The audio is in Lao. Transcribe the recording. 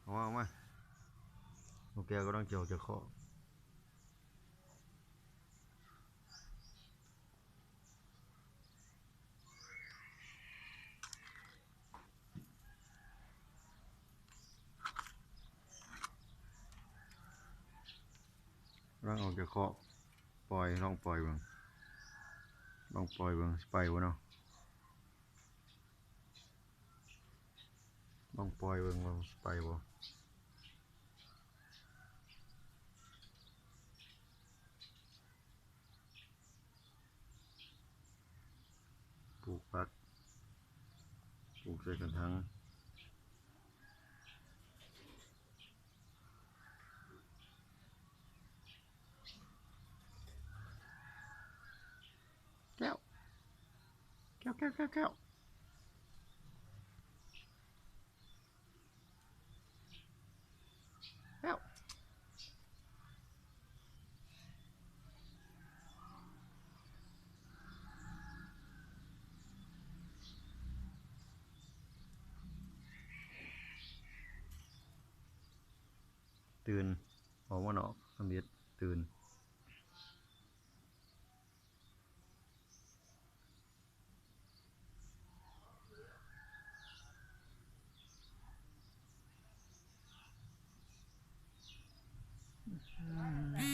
ເອົາມາ ເອົາມາ ນ້ອງແກ້ວກຳລັງຈະອອກຈາກຄອກ. ກຳລັງອອກຈາກຄອກ ປ່ອຍ ລອງປ່ອຍເບິ່ງ ລອງປ່ອຍເບິ່ງ ຊິໄປບໍ່ເນາະ. ລອງປ່ອຍເບິ່ງວ່າມັນຊິໄປບໍ່. ປູກຜັກ ປູກໃສ່ກະຖາງ. ແກ້ວ ແກ້ວ ແກ້ວ ແກ້ວ ແກ້ວ ແກ້ວ. ຕື່ນ ອອກມານອກ ທຳອິດ ຕື່ນ. ອືມ